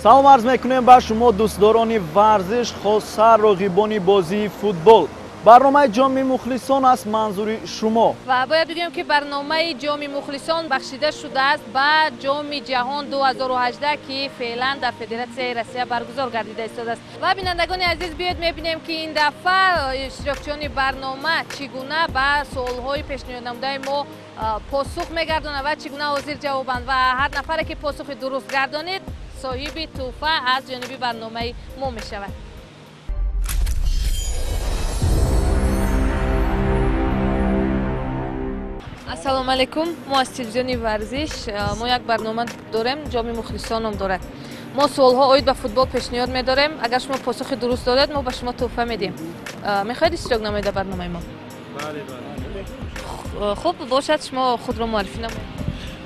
Салом арз мекунем ба шумо дӯстдорони варзиш, хоса роғибони бозии футбол. Барномаи ҷоми мухлисон аст манзури шумо. Ва бояд бигӯем, ки барномаи ҷоми мухлисон бахшида шудааст ба ҷоми ҷаҳон 2018, ки феълан дар Федератсияи Россия баргузор гардида истодааст. Ва бинандагони азиз, биёед мебинем, ки ин дафъа иштирокчиёни барнома чӣ гуна ба суолҳои пешниҳоднамудаи мо посух мегардонанд ва чӣ гуна ҳозир ҷавобанд. Ва ҳар нафаре, ки посухи дуруст гардонид, соҳиби тӯҳфа аз ҷониби барномаи мо мешавад. Ассалому алайкум. Мо аз телевизиони варзиш, мо як барнома дорем, ҷоми мухлисон ном дорад. Мо суолҳо оид ба футбол пешниҳод медорем. Агар шумо посухи дуруст доред, мо ба шумо тӯҳфа медиҳем. Мехоҳед иштирок намоед дар барномаи мо? Хуб бошад, шумо худро муаррифӣ намоед.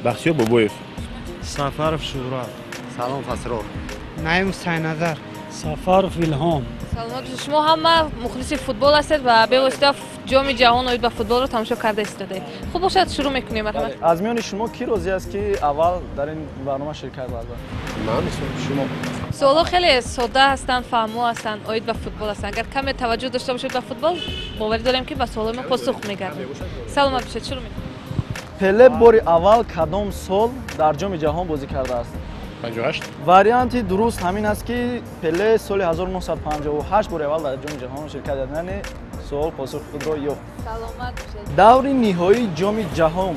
Бахтиёр Бобоев. Сафаров Шӯҳрат. Салом Фасрор. Наим Сайназар. Сафаров Илҳом. Саломат. Шумо ҳама мухлиси футбол ҳастед ва бевосита ҷоми ҷаҳон оид ба футболро тамошо карда истодаед. Хуб бошад, шурӯъ мекунем. Марҳамат. Аз миёни шумо кӣ розӣ аст, ки аввал дар ин барнома ширкат варзад? Ман, шумо. Суолҳо хеле содда ҳастанд, фаҳмо ҳастанд, оид ба футбол ҳастанд. Агар каме таваҷҷӯҳ дошта бошед ба футбол, боварӣ дорем, ки ба суолҳои мо посух мегардед. Саломат бошед, шурӯъ мекунем. Пеле бори аввал кадом сол дар ҷоми ҷаҳон бозӣ кардааст? 58. Варианти дуруст ҳамин аст, ки Пеле соли 1958 бори аввал дар ҷоми ҷаҳон ширкат кард. Яъне суол посухи худро ёфт. Саломат бошед. Даври ниҳоии ҷоми ҷаҳон,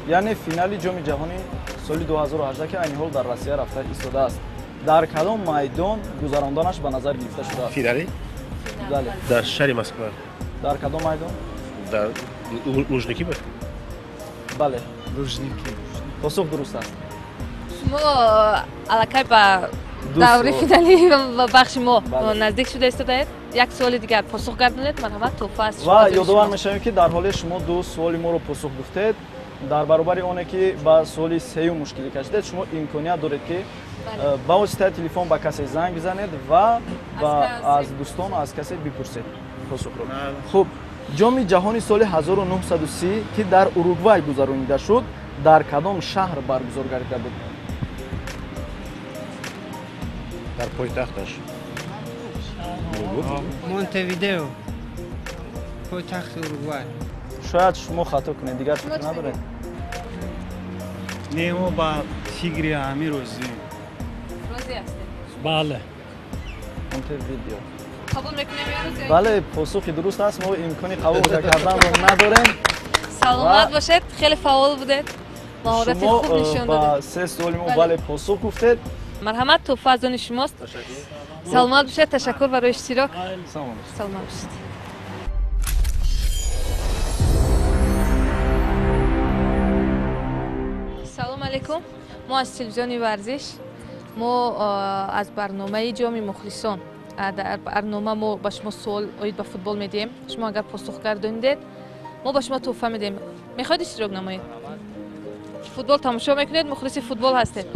яъне финали ҷоми ҷаҳони соли 2018, ки айни ҳол дар Россия рафта истодааст, дар кадом майдон гузаронданаш ба назар гирифта шудааст? Финали? Бале. Дар шаҳри Москва. Дар кадом майдон? Дар Лужники буд? Бале. Лужники. Посух дуруст аст. Шумо аллакай ба даври финали бахши мо наздик шуда истодаед. Як суоли дигар посух гардонед, марҳамат, тӯҳфа аз ва ёдовар мешавем, ки дар ҳоле шумо ду суоли моро посух гуфтед, дар баробари оне ки ба суоли сеюм мушкилӣ кашидед, шумо имконият доред, ки ба воситаи телефон ба касе занг бизанед ва аз дӯстон, аз касе бипурсед посухро. Хуб, ҷоми ҷаҳони соли 1930, ки дар Уругвай гузаронида шуд, дар кадом шаҳр баргузор гардида буд? Дар пойтахташ. Монтевидео. Пойтахти Уругвай. Шояд шумо хато кунед, дигар фикр надоред? Не, мо ба фикри ҳамин розӣ. Розӣ ҳастед? Бале. Монтевидео. Қабул мекунем ё розӣ? Бале, посухи дуруст аст. Мо имкони қабул карданро надорем. Саломат бошед, хеле фаъол будед. Маҳорати хуб нишон додед. Ба се суоли мо бале посух гуфтед. Марҳамат, тӯҳфа аз они шумост. Саломат бошед, ташаккур барои иштирок. Саломат бошед. Салом алейкум. Мо аз телевизиони варзиш, мо аз барномаи ҷоми мухлисон. Дар барнома мо ба шумо суол оид ба футбол медиҳем. Шумо агар посух гардонидед, мо ба шумо тӯҳфа медиҳем. Мехоҳед иштирок намоед? Футбол тамошо мекунед, мухлиси футбол ҳастед.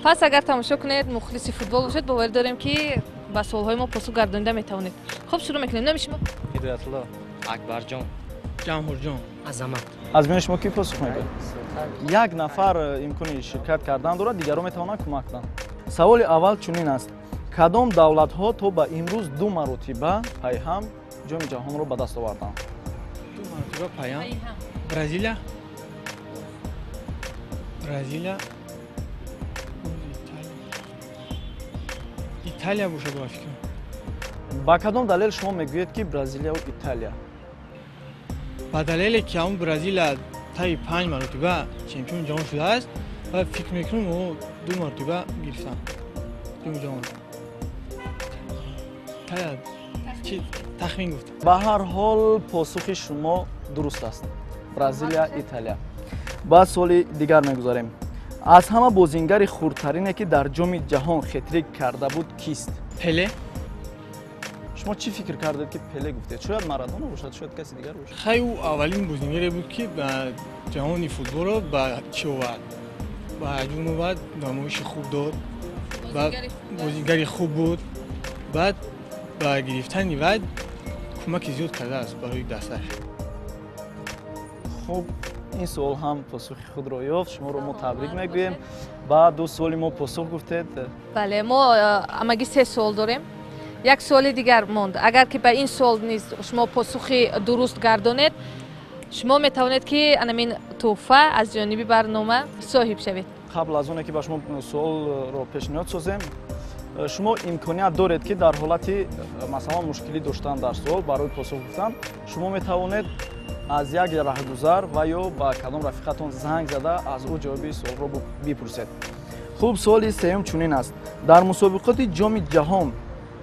Пас агар тамошо кунед, мухлиси футбол бошед, боварӣ дорем, ки ба суолҳои мо посух гардонида метавонед. Хуб, шурӯъ мекунем. Номи шумо? Ҳидоятулло. Акбарҷон. Ҷамҳурҷон. Азамат. Аз миёни шумо кӣ посух мегӯяд? Як нафар имкони ширкат кардан дорад, дигарон метавонанд кӯмак кунанд. Саволи аввал чунин аст: кадом давлатҳо то ба имрӯз ду маротиба пайҳам ҷоми ҷаҳонро ба даст оварданд? Ду маротиба пайҳам? Бразилия? Бразилия, Италия бошад ба фикрам. Ба кадом далел шумо мегӯед, ки Бразилияву Италия? Ба далеле, ки ҳамун Бразилия таи 5 маротиба чемпиони ҷаҳон шудааст ва фикр мекунам, ӯ ду маротиба гирифтан ҷоми ҷаҳон. Италия чи тахмин гуфтам. Ба ҳар ҳол, посухи шумо дуруст аст. Бразилия, Италия. Ба суоли дигар мегузарем. Аз ҳама бозингари хурдтарине, ки дар ҷоми ҷаҳон хетрик карда буд, кист? Пеле. Шумо чӣ фикр кардед, ки Пеле гуфтед? Шояд Марадона бошад, шояд каси дигар бошад. Хай, ӯ аввалин бозингаре буд, ки ба ҷаҳони футболро ба чӣ овард, ба ҳаҷум овард, намоиши хуб дод, бозингари хуб буд. Баъд ба гирифтани вай кӯмаки зиёд кардааст барои дасташ. Хуб, Ин суол ҳам посухи худро ёфт. Шуморо мо табрик мегӯем. Ба ду суоли мо посух гуфтед. Бале, мо ҳамагӣ се суол дорем. Як суоли дигар монд. Агар ки ба ин суол низ шумо посухи дуруст гардонед, шумо метавонед ки анамин тӯҳфа аз ҷониби барнома соҳиб шавед. Қабл аз оне ки ба шумо суолро пешниҳод созем, шумо имконият доред ки дар ҳолати масалан мушкилӣ доштан дар суол барои посух гуфтан, шумо метавонед аз як раҳгузар ва ё ба кадом рафиқатон занг зада аз ӯ ҷавоби суолро бипурсед. Хуб, суоли сеюм чунин аст. Дар мусобиқоти ҷоми ҷаҳон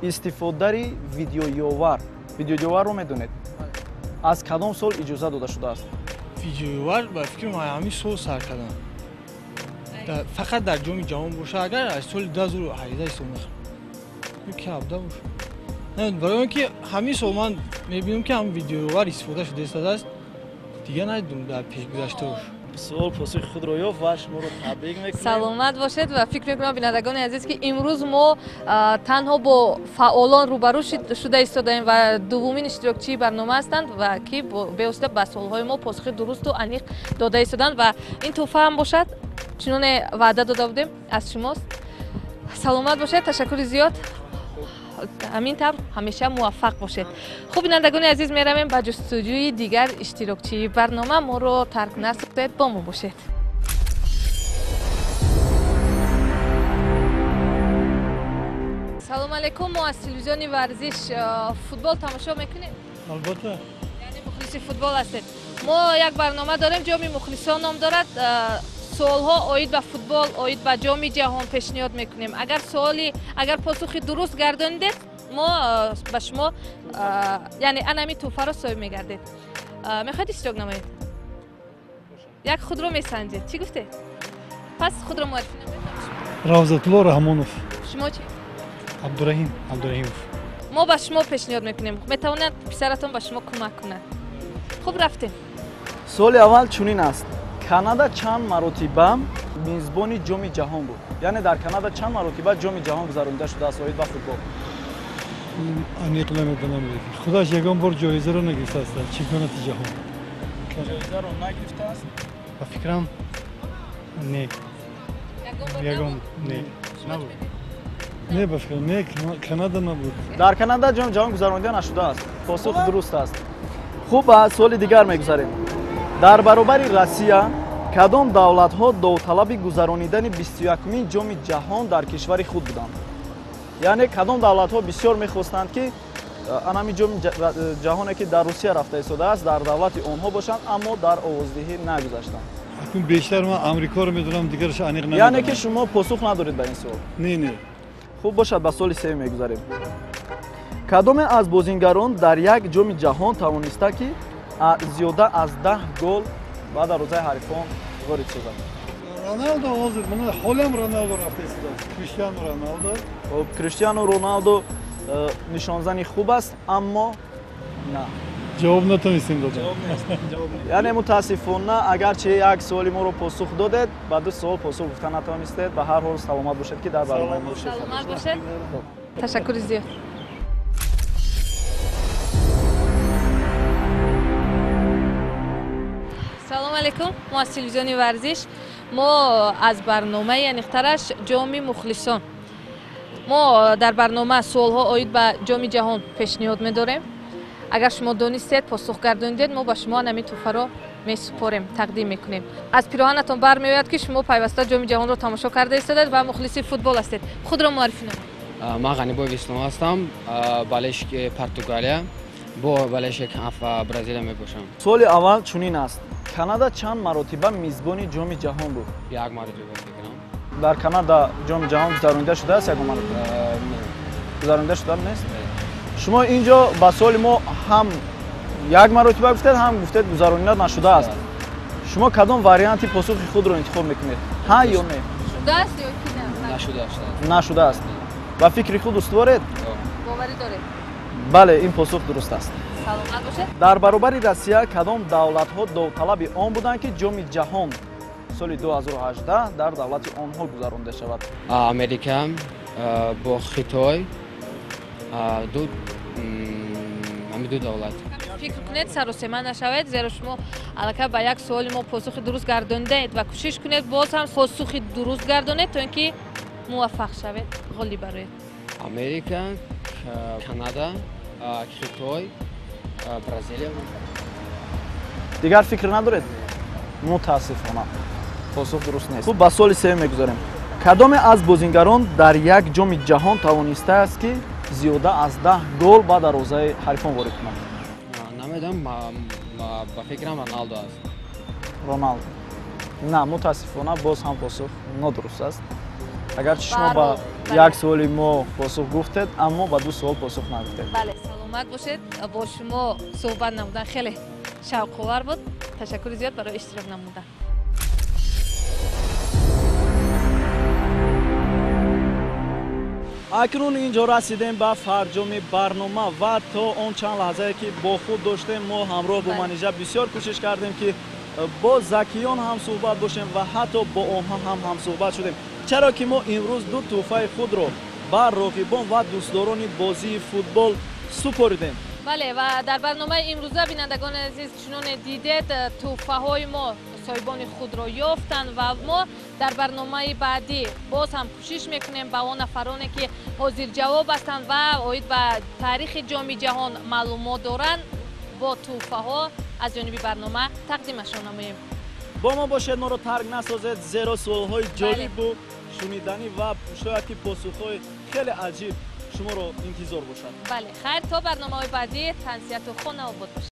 истифодари видеоёвар, видеоёварро медонед, аз кадом сол иҷоза дода шудааст? Видеоёвар ба фикри ман ҳамин сол сар кардам. Фақат дар ҷоми ҷаҳон боша, агар аз соли 2018 ҳисоб мекунам, ки 17 боша. Барои он ки ҳамин сол ман мебинам ки ҳам видеоёвар истифода шуда истодааст, дигар надидум дар пешгузаштаош. Суол посухи худро ёфт ва шуморо табрик мекунем. Саломат бошед ва фикр мекунам бинандагони азиз ки имрӯз мо танҳо бо фаъолон рӯбарӯ шуда истодаем ва дуввумин иштирокчии барнома ҳастанд ва ки бевосита ба суолҳои мо посухи дурусту аниқ дода истоданд ва ин тӯҳфа ҳам бошад чуноне ваъда дода будем аз шумост. Саломат бошед, ташаккури зиёд. Ҳамин тавр ҳамеша муваффақ бошед. Хуб, бинандагони азиз, меравем ба ҷустуҷӯи дигар иштирокчии барнома. Моро тарк насозед, бо мо бошед. Салом алейкум, мо аз телевизиони варзиш футбол тамошо мекунем? Албатта. Яъне мухлиси футбол ҳастед. Мо як барнома дорем, ҷоми мухлисон ном дорад. Суолҳо оид ба футбол, оид ба ҷоми ҷаҳон пешниҳод мекунем. Агар суоли, агар посухи дуруст гардонидед, мо ба шумо яъне анами тӯҳфаро соҳиб мегардед. Мехоҳед иштирок намоед? Як худро месанҷед. Чӣ гуфтед? Пас худро муаррифӣ намоед. Равзатулло Раҳмонов. Шумо чӣ? Абдураҳим Абдураҳимов. Мо ба шумо пешниҳод мекунем. Метавонад писаратон ба шумо кӯмак кунад. Хуб, рафтем. Суоли аввал чунин аст. Канада чанд маротиба мизбони ҷоми ҷаҳон буд? Яъне дар Канада чанд маротиба ҷоми ҷаҳон гузаронида шудааст оид ба футбол? Аниқ намедонам. Худаш ягон бор ҷоизаро нагирифтааст дар чемпионати ҷаҳон. Ҷоизаро нагирифтааст? Ба фикрам не. Ягон не. Набуд. Не, ба фикрам не, Канада набуд. Дар Канада ҷоми ҷаҳон гузаронида нашудааст. Посух дуруст аст. Хуб, ба суоли дигар мегузарем. Дар баробари Россия кадом давлатҳо довталаби гузаронидани 21-умин ҷоми ҷаҳон дар кишвари худ буданд? Яъне кадом давлатҳо бисёр мехостанд ки анами ҷоми ҷаҳоне ки дар Русия рафта истодааст дар давлати онҳо бошанд, аммо дар овоздиҳӣ нагузаштанд? Акун бештар ман Амрикоро медонам, дигараш аниқ намедонам. Яъне ки шумо посух надоред ба ин суол? Не, не. Хуб бошад, ба суоли сеюм мегузарем. Кадоме аз бозингарон дар як ҷоми ҷаҳон тавониста ки зиёда аз 10 гол ба дарвозаи ҳарифон ворид созад? Роналдо ҳозир, мана ҳолам Роналдо рафта истодааст. Криштиану Роналдо. Хуб, Криштиану Роналдо нишонзани хуб аст, аммо на. Ҷавоб натонистем додем. Яъне мутаассифона, агарчи як суоли моро посух додед, ба ду суол посух гуфта натавонистед. Ба ҳар ҳол саломат бошед ки дар барномаи мо ширкат Саломат бошед. Ташаккури зиёд. Салом алейкум, мо аз телевизиони варзиш, мо аз барномаи аниқтараш ҷоми мухлисон. Мо дар барнома суолҳо оид ба ҷоми ҷаҳон пешниҳод медорем. Агар шумо донистед, посух гардонидед, мо ба шумо ҳамин тӯҳфаро месупорем, тақдим мекунем. Аз пироҳанатон бармеояд ки шумо пайваста ҷоми ҷаҳонро тамошо карда истодед ва мухлиси футбол ҳастед. Худро муаррифӣ намоед. Ман Ғанибоев Ислом ҳастам, балешки Португалия бо балешки Бразилия мебошам. Суоли аввал чунин аст. Канада чанд маротиба мизбони ҷоми ҷаҳон буд? Як маротиба фикрам. Дар Канада ҷоми ҷаҳон гузаронида шудааст ягон маротиба? Гузаронида шуда нест? Шумо инҷо ба суоли мо ҳам як маротиба гуфтед, ҳам гуфтед гузаронида нашудааст. Шумо кадом варианти посухи худро интихоб мекунед? Ҳа ё не? Шудааст ё ки не? Нашудааст. Нашудааст. Ба фикри худ устуворед? Боварӣ доред? Бале, ин посух дуруст аст. Саломат бошед. Дар баробари Россия кадом давлатҳо довталаби он буданд ки ҷоми ҷаҳон соли 2018 дар давлати онҳо гузаронида шавад? Америка бо Хитой, ҳамин ду давлат. Фикр кунед, саросема нашавед, зеро шумо аллакай ба як суоли мо посухи дуруст гардонидаед ва кӯшиш кунед боз ҳам посухи дуруст гардонед, то ин ки муваффақ шавед, ғолиб бароед. Америка, Канада, Хитой, Бразилия. Дигар фикр надоред? Мутаассифона, посух дуруст нест. Хуб, ба суоли сеюм мегузарем. Кадоме аз бозингарон дар як ҷоми ҷаҳон тавонистааст, ки зиёда аз 10 гол ба дарвозаи ҳарифон ворид кунад? Намедонам, ба фикрам Роналдо аст. Роналдо. На, мутаассифона, боз ҳам посух нодуруст аст. Агарчи шумо ба як суоли мо посух гуфтед, аммо ба ду суол посух нагуфтед. Бале, саломат бошед. Бо шумо суҳбат намудан хеле шавқовар буд. Ташаккури зиёд барои иштирок намудан. Акнун инҷо расидем ба фарҷоми барнома ва то он чанд лаҳзае ки бо худ доштем, мо ҳамроҳ бо Манижа бисёр кӯшиш кардем, ки бо Закиён ҳам суҳбат бошем ва ҳатто бо онҳо ҳам ҳамсуҳбат шудем, чаро ки мо имрӯз ду тӯҳфаи худро ба роғибон ва дӯстдорони бозии футбол супоридем. Бале, ва дар барномаи имрӯза, бинандагони азиз, чуноне дидед, тӯҳфаҳои мо соҳибони худро ёфтанд ва мо дар барномаи баъдӣ боз ҳам кӯшиш мекунем ба он нафароне ки ҳозирҷавоб ҳастанд ва оид ба таърихи ҷоми ҷаҳон маълумот доранд, бо тӯҳфаҳо аз ҷониби барнома тақдимашон намоем. Бо мо бошед, моро тарк насозед, зеро суолҳои ҷолибу шуниданӣ ва шояд ки посухҳои хеле аҷиб шуморо интизор бошад. Бале, хайр, то барномаҳои баъдӣ тансиҳату хонаобод бошед.